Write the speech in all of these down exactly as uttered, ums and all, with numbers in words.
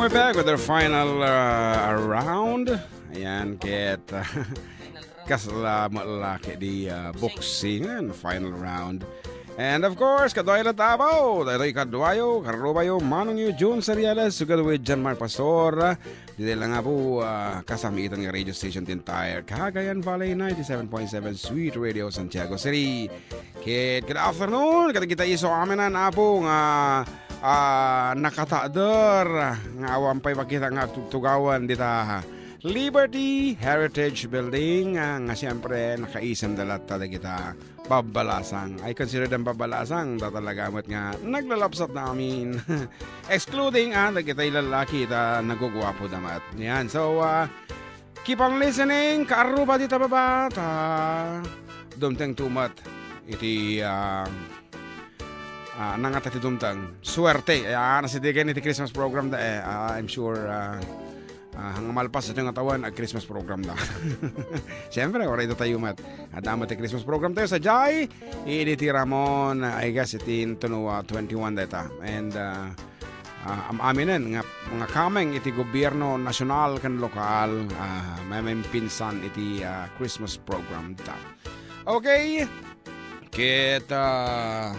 Back with their final uh, round. Ayan, ket uh, kasla malaki di uh, boxing and final round. And of course, kaduayo la tabaw. Daytoy kaduayo, karubayo, manong yu, Jun Seriales, together with John Mark Pastor. Dito lang nga po, uh, kasamitan nga radio station the entire Cagayan Valley, ninety-seven point seven Sweet Radio Santiago City. Kit, good afternoon. Kadagita isu amin, apo, nga ah, nakatader nga awan pay makita nga tugtugawan dita Liberty Heritage Building, ah, nga siyempre nakaisem da latta dagita babbalasang. I consider them babbalasang, da talaga met nga naglalapsat na amin. Excluding, ah, dagita lalaki ta naguguapo da met. Yan. So, ah, keep on listening, kaarruba dita baba, ta dumteng tumat iti, ah, ah, nangata ti dumteng. Suerte. Ayan, nasidigan iti Christmas program da, eh. Ah, I'm sure, ah, ah, hanggang malpas ito nga tawen, ag Christmas program da. Siyempre, oray da tayo mat. Adama ti Christmas program tayo sa Jai. Ini ti Ramon, I guess, iti tuno, ah, twenty-one data. And, ah, ah, am-aminen nga, nga kameng iti gobierno nasyonal ken lokal, ah, mamimpinsan iti, ah, Christmas program ta. Okay. Ket, ah,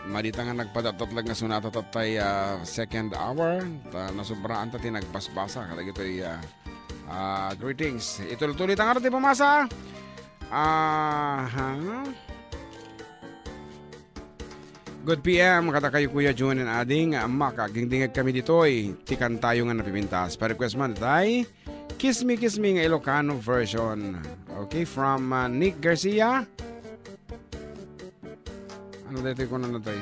madita nga nagpadatdatlag nga sunata tattay, ah, second hour. Ta nasubraan ta ti nagbasbasa kadagitoy, ah, ah, greetings. Itultuloy ta nga ti pamasa. Aha. Good P M kadakayo, Kuya Jun and Ading, ah, Mac, agdingdingag kami ditoy ti kantayo nga napipintas. Pa-request man tay Kismi Kismi nga Ilocano version. Okay, from, ah, Nick Garcia. Ano daytoy kuno na tayo?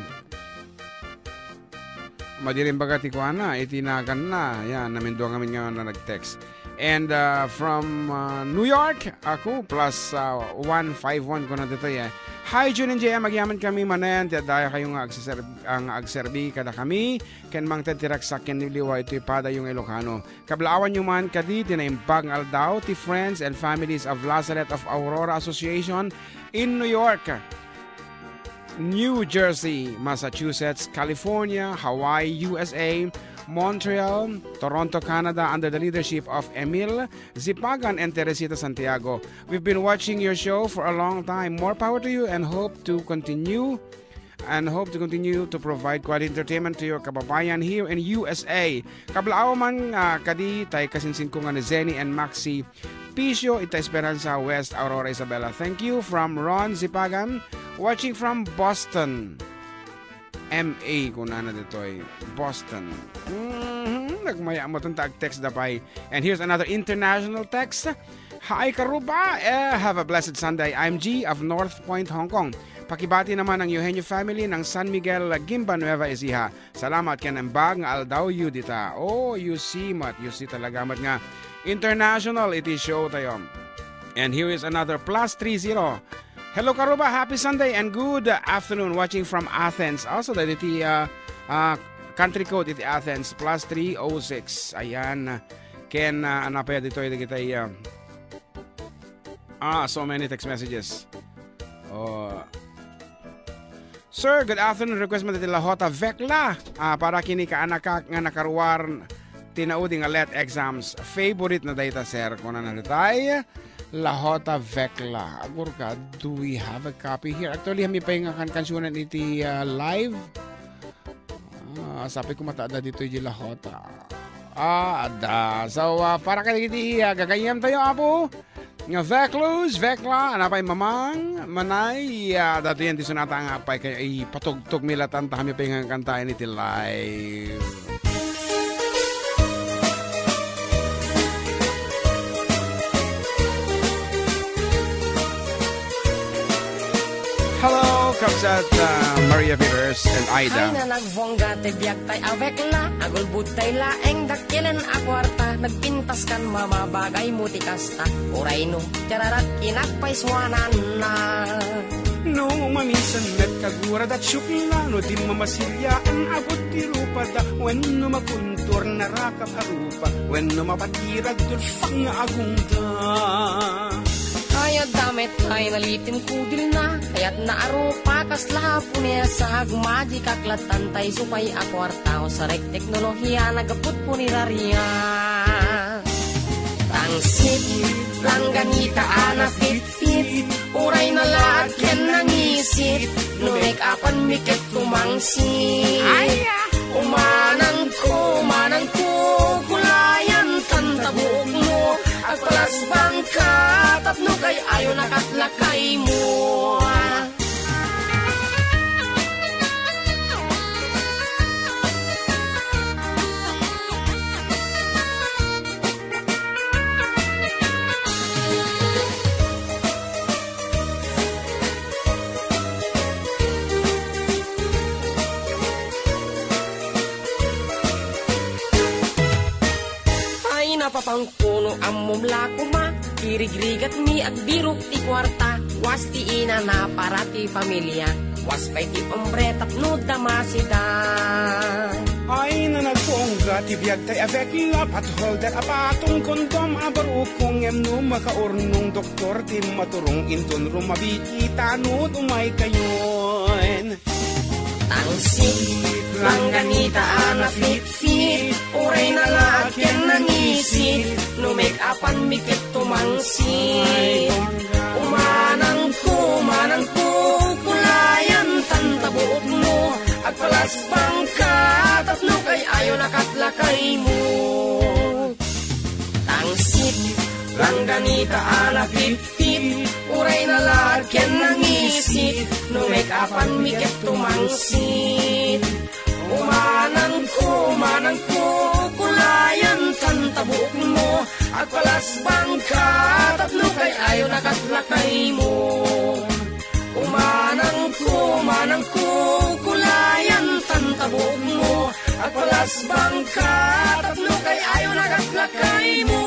Madilim baga ti kuana, iti nagan na. Yan, namindua ngamin nga na nag-text. And, uh, from, uh, New York, ako, plus, uh, one five one ko na dito, eh. Hi, Jun and J M, agyaman kami manen, ti adda kayo nga agseserb-, ah, nga agserbi kada kami, ken mangted ti ragsak ken ni liwa iti padayo nga Ilocano. Kablaawan yo man kadi ti naimbag nga aldaw ti Friends and Families of Lazaret of Aurora Association in New York, New Jersey, Massachusetts, California, Hawaii, U S A, Montreal, Toronto, Canada, under the leadership of Emil Zipagan and Teresita Santiago. We've been watching your show for a long time. More power to you and hope to continue and hope to continue to provide quality entertainment to your kababayan here in U S A. Kablaaw man, ah, kadi tay kasinsinko nga ni Zenny and Maxi Pisio ita Esperanza West, Aurora, Isabela. Thank you from Ron Zipagan, watching from Boston. M A kunana ditoy, Boston. Mhm, nagmaya mo ta ag-text da pay. And here's another international text. Hi, Karuba. Eh, have a blessed Sunday. I'm G of North Point, Hong Kong. Pakibati naman ang Eugenio family ng San Miguel, Gimba, Nueva Ecija. Salamat ken naimbag nga aldaw yu dita. Oh, you see, mat, you see talaga, mat nga international iti show tayo. And here is another plus three zero. Hello, Karuba. Happy Sunday and good afternoon. Watching from Athens. Also, that iti, uh, uh, country code iti Athens, plus three oh six. Ayan. Ken, uh, anapaya dito, iti kita, uh, Ah, so many text messages. Oh. Sir, good afternoon. Request mo dati Lahota Vekla. Ah, para kini kaanakak nga nakaruar tinaudi nga let exams. Favorite na dayta, sir. Kuna na natay. Lahota Vekla. Agur ka, do we have a copy here? Actually, hami pa nga kan kansunan iti, ah, live. Ah, sabi ko mata adda ditoy di Lahota. Ah, adda. So, ah, para kadagiti, ah, gagayyem tayo, Apo. Nga Veklos, Vekla, anapay Mamang, Manay, ah, datoy yan ti sunata nga apay kay ipatugtog mi latan ta kami pay nga kantaen iti live. Hello, Kapsat, uh, Maria Peters and Aida. Ay na nagbuangga ti biag tay a Vekla, agulbod tay laeng dakelen a kuarta, nagpintas kan mamabagay mo ti kasta, uray no, tiyararat inagpaysuananna. No maminsan met kagura dat sukla, no di mamasilian agut ti rupada, wenno makuntur narakap a rupa, wenno mapatirag tulfang nga agungda. Ay, adda met ay nalitim kudilna, kayatna a rupa, kasla punesa, agmagikak latta tay supay a kuarta, usarek teknolohiya, nagaput puniraria. Tangsit, langganita a nafitfit, uray nalaag ken nangisit, no make-upan mi ket tumangsit. Ay, ah! Umanangko, umanangko, kulayan tan ta buokmo, agpalasbangka, tapno kay-ayo nakatlakaymo. Ay, napapangkuno, ammom la koma, irigrigat mi agbirok ti kuarta, was ti inana para ti familia, was pay ti hombre tapno damasida. Ay, nanagpungga ti biag tay a vekla, pot holder a patong, kondom a barukong, ngem no makaurnong doktor ti maturong, inton rumabi ita no umaykayon. Tangsit, langganita a nafitfit, uray nalaag ken nangisit, no make-upan mi ket tumangsit. Umanangko, umanangko, kulayan tan ta buokmo, agpalasbangka, tapno kay-ayo nakatlakaymo. Tangsit, langganita a nafitfit, uray nalaag ken nangisit, no make-upan mi ket tumangsit. Umanangko, umanangko, kulayan tan ta buokmo, agpalasbangka, tapno kay-ayo nakatlakaymo. Umanangko, umanangko, kulayan tan ta buokmo, agpalasbangka, tapno kay-ayo nakatlakaymo.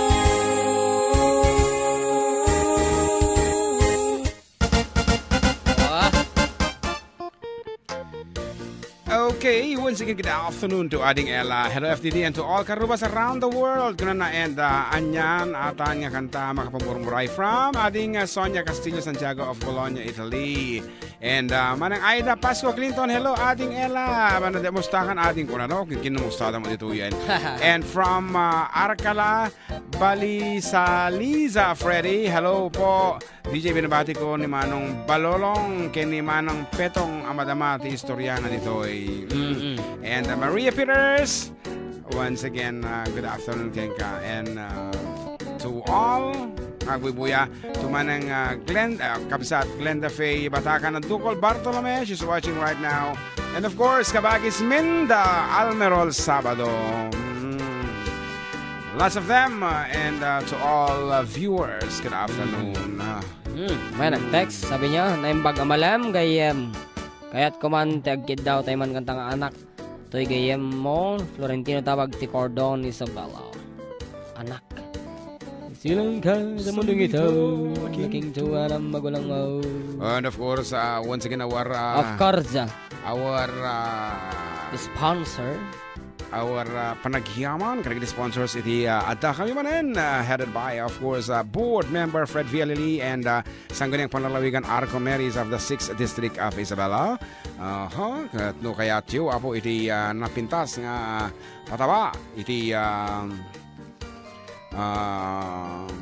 Ah. Okay, once again, good afternoon to Ading Ella. Hello, F D D, and to all karrubas around the world. Kunana, and, uh, anian, atan nga kanta, makapamurmuray from Ading, uh, Sonia Castillo Santiago of Bologna, Italy. And, uh, Manang Aida Pascua Clinton, hello, Ading Ella. Manang, di mustakan, Ading, kunano, kin-, kinumusta mo dito yan. And from, uh, Arcala, Balisaliza, Freddy, hello po. D J, binabati ko ni Manong Balolong ken ni Manang Petong a madama ti istorya na ditoy. Mm. Mm-mm. And, uh, Maria Peters, once again, uh, good afternoon kenka. And, uh, to all, agbubuya, to Manang, uh, Glen-, uh, Kabsat Glenda Faye Batacan and Tukol Bartolome, she's watching right now. And of course, Kabagis Minda Almerol Sabado. Mm. Lots of them, uh, and, uh, to all, uh, viewers, good afternoon. Uh, Hmm, may nag-text, sabi niya, "Naimbag a malem, gayyem. Kayat ko man ti agkiddaw tay man kanta nga anak. Toy gayyem mo, Florentino Tabag ti Cordon, Isabela. Anak. Silang ka sa mundong ito, aking tuwa ng magulang mo." And of course, uh, once again, our, uh, Of course. our, uh, Sponsor. our, uh, panagyaman, kadagiti sponsors iti, uh, adda kami manen, uh, headed by, of course, uh, board member Fred Vialili and, uh, Sangguniang Panlalawigan Arco Mary's of the sixth District of Isabela. Aha, ket no kayatyo, apo, iti, uh, napintas nga pataba, iti, uh, um,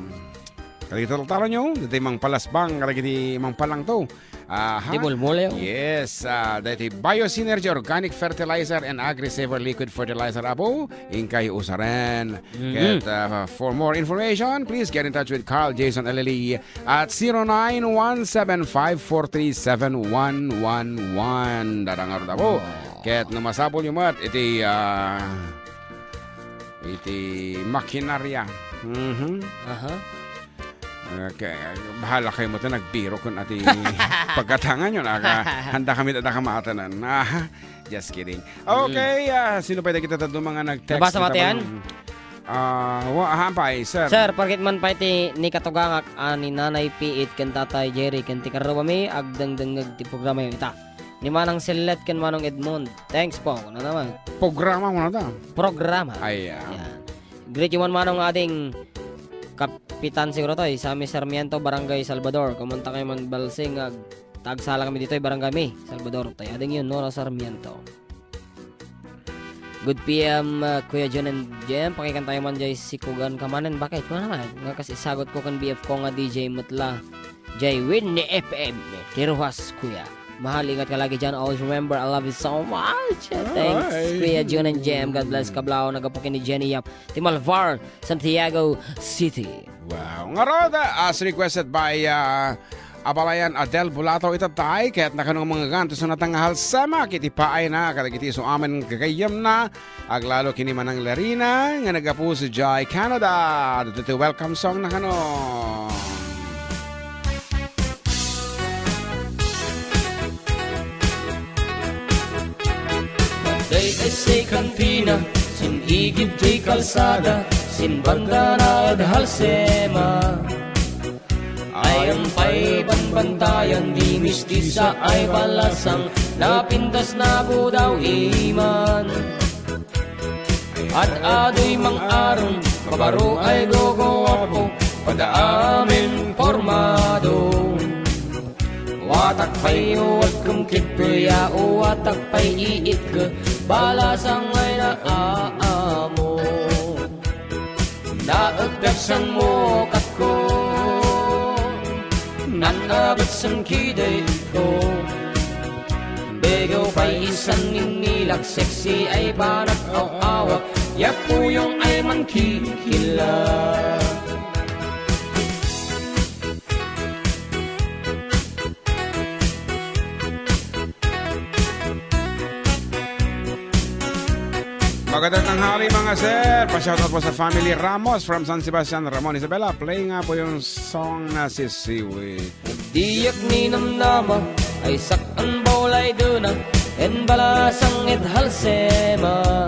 kadagiti taltalonyo, dagiti mangpalasbang, kadagiti mangpalangto. Aha. Di mulmulayo. Yes, ah, dagiti Biosynergy Organic Fertilizer and Agri-Saver Liquid Fertilizer, apo, inkay usaren. Mhm. Ket, ah, for more information, please get in touch with Carl Jason L L E at zero nine one seven five four three seven one one one. Dadangar da po. Oh. Ket no masapulyo met iti, ah, iti makinarya. Mhm. Aha. Okay, bahala kayo mo ito, nagbiro kun ati pagkatangan yun, aka, handa kami tada kamatanan. Ah, just kidding. Okay, ah, sino pa kita taduma nga nag-text? Nabasa mo ita atian? Ah, wa, aha, pa, eh, sir. Sir, parkit man pa iti ni katugangak, ah, ni Nanay Piit ken Tatay Jerry ken ti karrubami, agdengdengngeg ti programa yun ita. Ni Manang Sellet ken Manong Edmond. Thanks po. Ano naman? Programa mo na ta. Programa. Ay, ah. Yan. Greet you man, Manong, ading Kapitan siguro to, eh, Sammy Sarmiento, Barangay Salvador. Kumunta kayo man balsing, ag-, tagsalang mi ditoy, Barangay mi, Salvador. Tay, ading yun, Nora Sarmiento. Good P M, uh, Kuya John and Jem. Pakikanta tayo man jay sikugan ka manen. Bakit? Nga naman, nga kas isagot ko kan B F ko nga D J met la. Jay Winnie F M. Tiruhas, Kuya. Mahal, ingat ka lagi dyan. Always remember, I love you so much. Thanks, Kuya John and Jem. God bless, kablao. Nagapukin ni Jenny Yap. Ti Malvar, Santiago City. Wow. Ngarud, as requested by, uh, Abalayan Adel Bulato, ita tay, ket nakano nga mga gantos na tangahal sama, kiti paay na, kadagiti isu amin gagayyem na, aglalo kini Manang Larina, nga nagapu sadiay Canada. Dito welcome song na kano. Day ay say kantina, sin igid ti kalsada, sin banda na ed Halsema. Ayan pay banbantayan di mistisa ay balasang napintas na budaw iman. Ad-adoy mang-arem, mabaro ay gogowapo, padaamen pormado. Watak pay uwat kum kitpe ya uwatak pay iitke, balasang ay naamo. Naagdagsan mo katko, nanabetsen kidayko. Begew pay isan ninilak sexy ay panak aw-awak, ya puyong ay mankikila. Magandang tanghali, mga sir. Pa-shoutout po sa family Ramos from San Sebastian, Ramon, Isabela. Play nga po yung song na si Siwi. Diak ninamnama ay sak-an bawlay duna, en balasang et Halsema.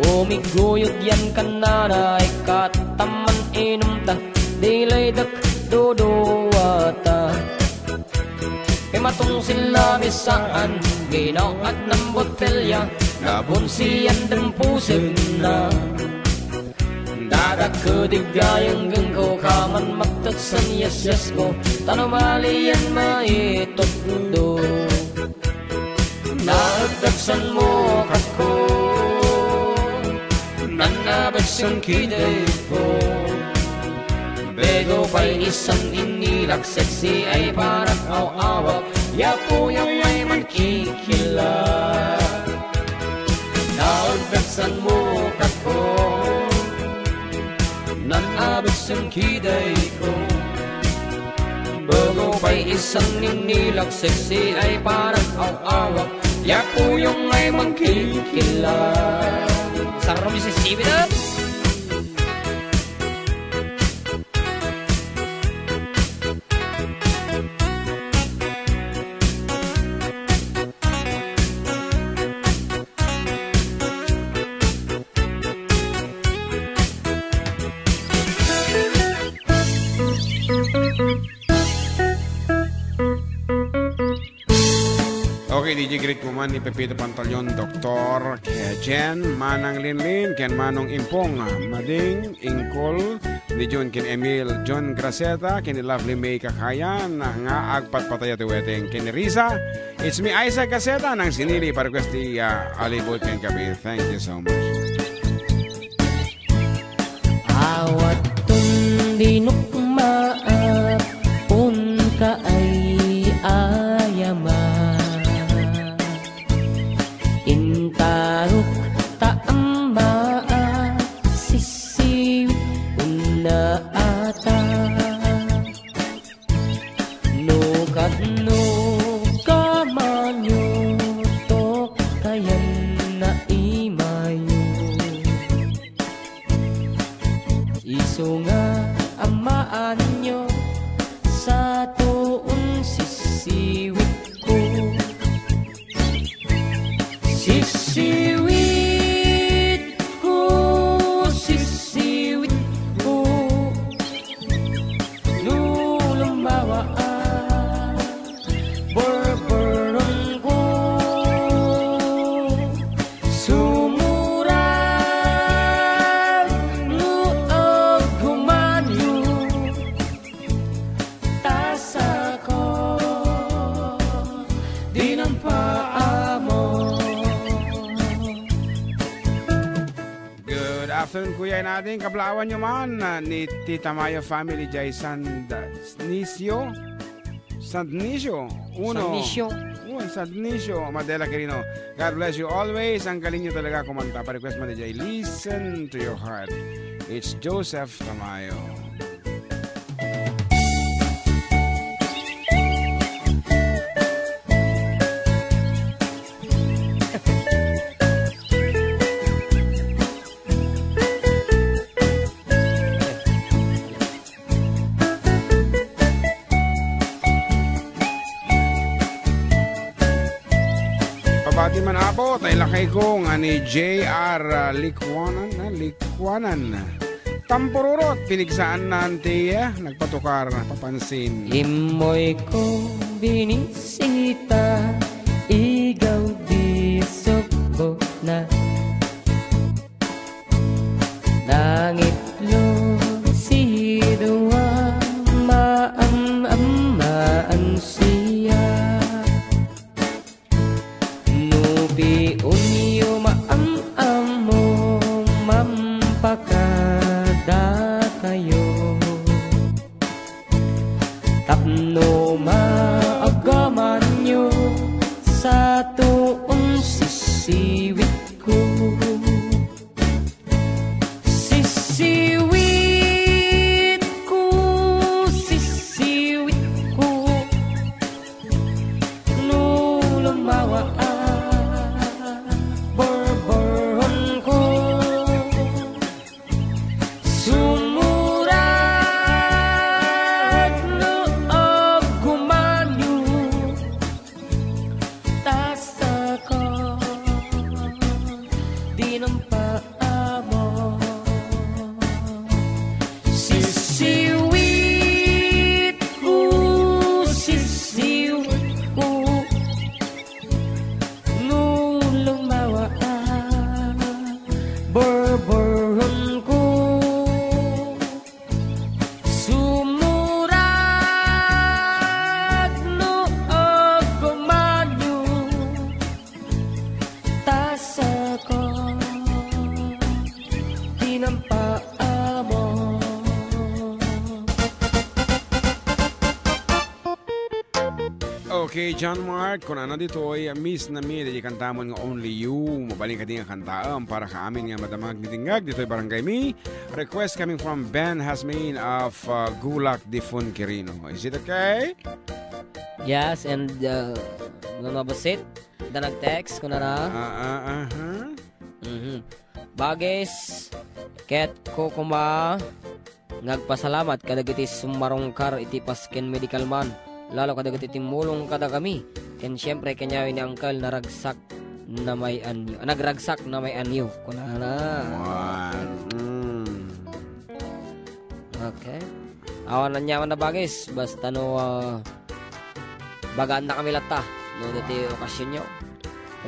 Umiguyod yan kanana ay kataman inumta, dilaydak duduwata. Imatong sila misaan, ginawat ng botelya, nabunsian ng pusin na. Dadakudig gayang gengko, kaman magtatsan yasyas ko, tanumalian maitutdo. Naagdagsan mo katko, nanabagsan kidayko. Begew pay isan inilak sexy ay parak aw-awak, ya puyong ay mankikila. Naagdagsan mo katko, nanabagsan kidayko. Begew pay isan inilak sexy ay parak aw-awak, ya puyong ay mankikila. Sarum si Sibidan. Okay, D J, greet ko man ni Pepito Pantaleon, Doktor, kay Jen, Manang Linlin, ken Manong Impong, Mading, Ingkol, ni Jun, ken Emil, John Graceta, ken ni Lovely May Kakayan, nga agpatpataya ti weteng, ken ni Risa, it's me, Isaac Gaceta, nang sinili, pa request ti, ah, Alibut ken Kape. Thank you so much. Awaton di nukmaak, unka ay ayama. Intarok ta ammaak, sisiwit unna ata. No kadno ka manyutok, kayan na imayo. Isu nga amma Son Kuya Nading, kablaawan nyo man, ah, ni Tita Mayo family jay San Dionisio. San Dionisio, uno. San Dionisio. Oh, San Dionisio, Madela Quirino. God bless you always. Ang galing nyo talaga kumanta. Pa-request man jay Listen to Your Heart. It's Joseph Tamayo. Pabati man, Apo, tay lakay ko nga ni J R, ah, Likwanan, ah, Likwanan. Tampururot, pinigsaan na anti, ah, nagpatukar, papansin. Immoy ko binisita, igaw di sukbok na. Nangitlo si Dua, maam-amaan siya. No piunyo maam-ammo, mampakadatayo. Tapno maagamanyo sa tuon sisiwit ko. Sisiwit ko, sisiwit ko. No lumawa a, borboron ko. Sumurag no aggumanyo. Tasako, di nang paamo. Sisiwit ko, sisiwit ko. No lumawa a, borboron ko. Sumurag no aggumanyo, tasako, di nang paamo. Okay, John Mark, kunana ditoy, miss na mi, dagiti kantamon nga Only You. Mabalin kadi nga kantaem para ka amin nga madama nga agdingdingag ditoy barangay mi. Request coming from Ben Hasmin of, uh, Gulak, Difon, Quirino. Is it okay? Yes, and, uh, no, no, basit. Da nag-text, kunana. Ah, ah, aha. Mhm. Bagis, ket ko koma nga agpasalamat kadagiti summarungkar iti pasken medical man, lalo kadagiti timmulong kadakami, ken siempre kaniayo ni Uncle naragsak na may-anyo. Ah, nagragsak na may-anyo. Kunana. Wan. Mm. Okay. Awan aniaman a bagis, basta no, ah, bagaanna kami latta. No, ditoy okasionyo.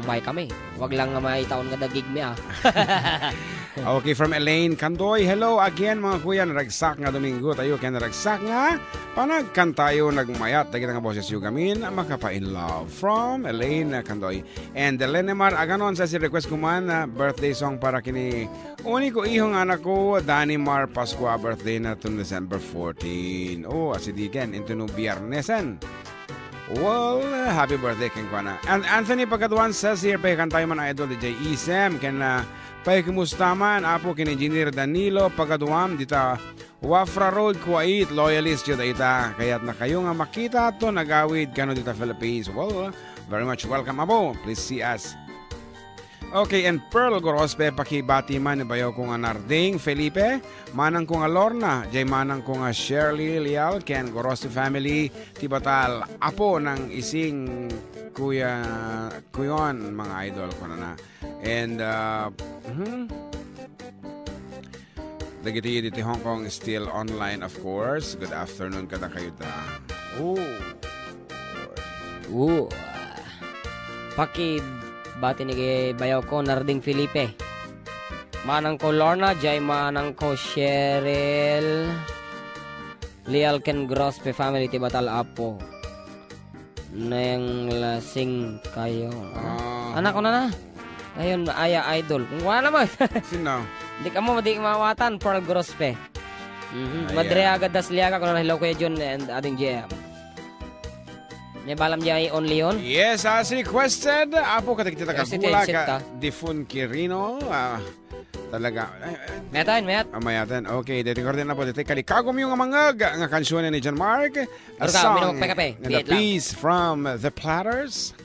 Umay kami. Wag lang nga maitaon nga dagigmi, ah. Okay, from Elaine Kandoy. Hello again, mga kuya. Naragsak nga Domingo tayo ken naragsak nga panagkantayo. Nagmayat dagita nga bosesyo gamin, makapa-in love. From Elaine Kandoy. And Lenemar Aganon, sa si request ko man, ah, birthday song para kini Uniko iho nga anakko, Danny Mar Pascua, birthday na ton December fourteen. Oh, asidigen, into no biarnesen. Well, happy birthday kenkuana. And Anthony Pagaduan says here, "Pay kantayo man, idol, D J Isem, ken, ah, pay kumusta man, Apo, ken Engineer Danilo Pagaduan, dita Wafra Road, Kuwait, loyalist yu dayta. Kayatnakayo nga makita ton agawid kano dita Philippines." Well, very much welcome, Apo. Please see us. Okay, and Pearl Gorospe, pakibati man ni bayaw ko nga Narding Felipe, manang ko nga Lorna, jay manang ko nga Shirley Leal, ken Gorospe family, ti batal, Apo nang ising kuya, kuyon, mga idol ko na na. And, uh, mhm. Dagiti ditoy Hong Kong still online, of course. Good afternoon kadakayo ta. Oh. Oh. Pakibati ni bayaw ko, Narding Felipe. Manang ko Lorna, jay manang ko Cheryl. Leal ken Grospe family ti batal, Apo. Neng lasing kayo. Ah. Anak ko na na. Ayun, aya idol. Kung wala naman. Sino? Di ka mo, di maawatan, Pearl Grospe. Mhm. Ayan. Madre agad das liaga, kung ano, hello, Kuya Jun and Ading J M. May balam di ay only yun? Yes, as requested, apo, kadagiti Yes, ito kagula, yung ka, ta. Difun Quirino, ah, talaga. Ay, ay. Mayatan, mayat. Ah, mayatan. Okay, dito ko rin na po, dito, kalikagom yung amangag, nga kansyone ni John Mark, a Orga, song, uminom ka kape. And a Wait lang. Piece from the Platters.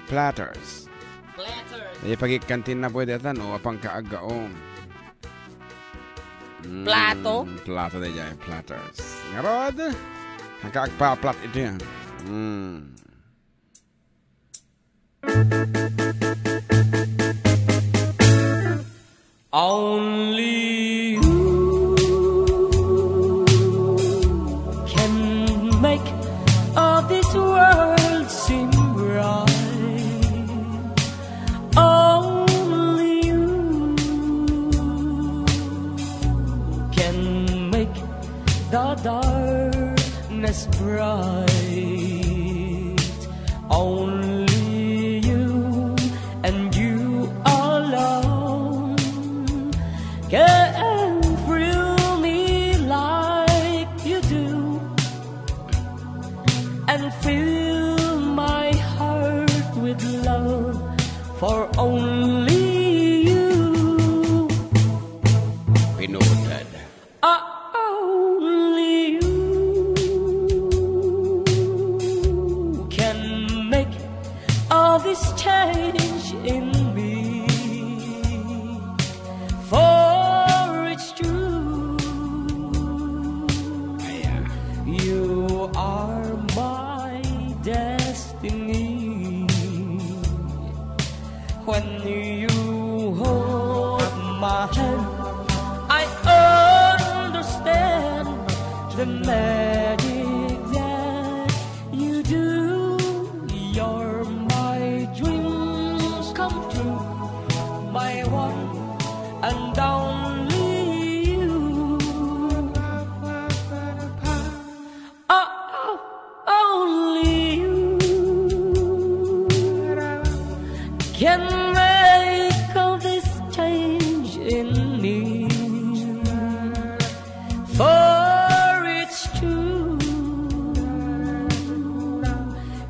Platters. Platters. Ipagikkantin na pwede atan, o, apang kaagaom. Mm, Plato? Plato na dyan, platters. Ngarod, ang kaagpaplat ito yan. Mm. Only you can make all this world seem bright. Only you can make the darkness bright. Only you and you alone can thrill me like you do and fill my heart with love for only you. Pinoted. Only you can make all this change in me. For it's true, you are my destiny. When you hold my hand, I understand the magic that you do. You're my dreams come true, my one and only you. Oh, oh, only you can make all this change in me. For it's true,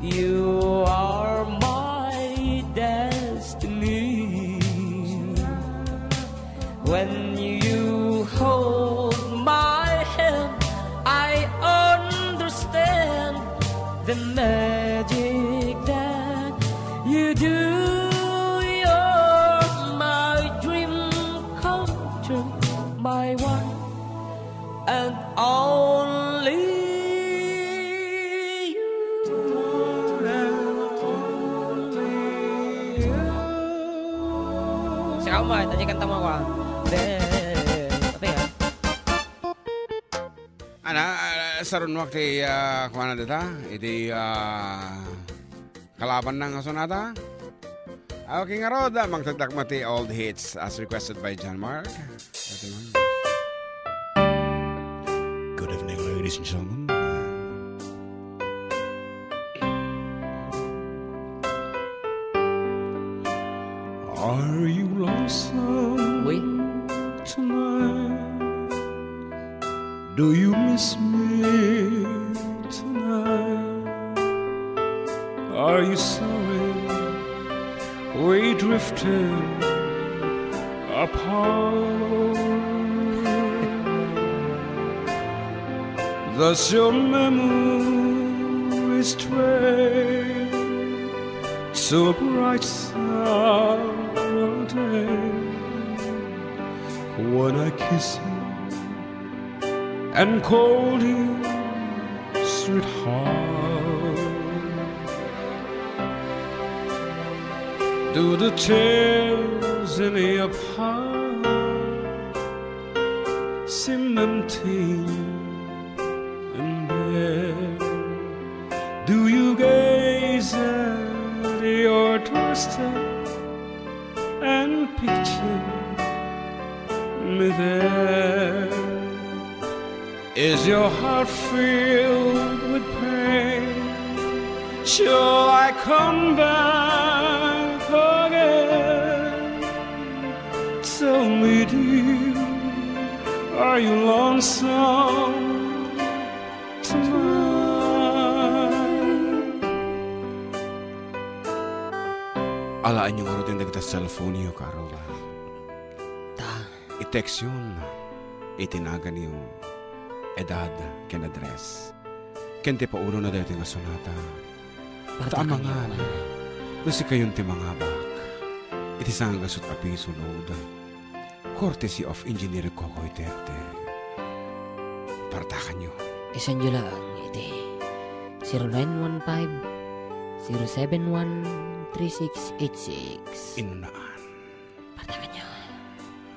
you are my destiny. When you hold my hand, I understand the magic that you do. You're my dream come true, my one and only you. Saka mo, tadi kanta mo ako, ah. Be, tapi, ah. Ana, ah, sarunwak ti, ah, kuana dita, iti, ah, kalaban na nga sonata. Okay, ngarud, ah, mangtagdak mo ti old hits as requested by John Mark. Ito na. Good evening, ladies and gentlemen. Are you lonesome Oui. Tonight? Do you miss me tonight? Are you sorry we drifted apart? Does your memory stray to a bright summer day when I kiss you and call you sweetheart? Do the tears in your heart seem empty and bare? Do you gaze at your doorstep and picture me there? Is your heart filled with pain? Shall I come back again? Tell me, dear, Are you lonesome tonight? Alaenyo ngaruden dagiti cellphone-yo, Carola. Ta. I-textyon iti naganyo, edad ken address, ken ti paulona daytoy nga sonata. Ta amangan no sikayon ti mangabak iti sangagasut a piso load, courtesy of Engineer Kokoy Terte. Partakanyo. I-send-yo laeng iti zero nine one five, zero seven one, three six eight six. Inunaan. Partakanyo.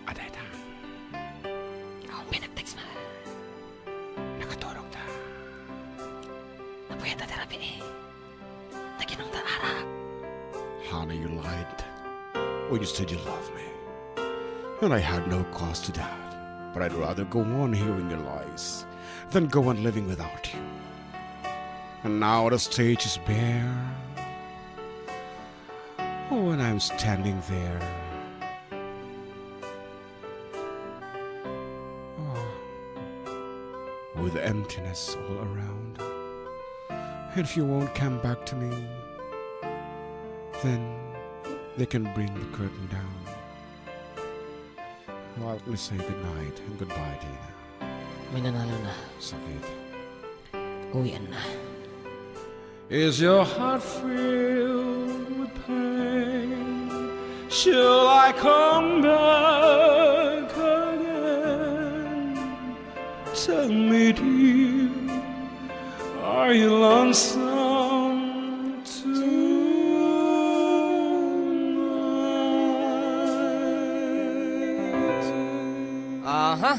Adayta. Awan pay nag-text, ma. Nakaturogta. Napuyat a ti rabii. Naginumta arak. Honey, you lied when you said you love me. And I had no cause to doubt. But I'd rather go on hearing your lies than go on living without you. And now the stage is bare. Oh, and I'm standing there. Oh, with emptiness all around. And if you won't come back to me, then they can bring the curtain down. Well, let me say good night and goodbye, Dina. May nanalo na. Sakit. Uwian na. Is your heart filled with pain? Shall I come back again? Tell me, dear, are you lonesome tonight? Aha!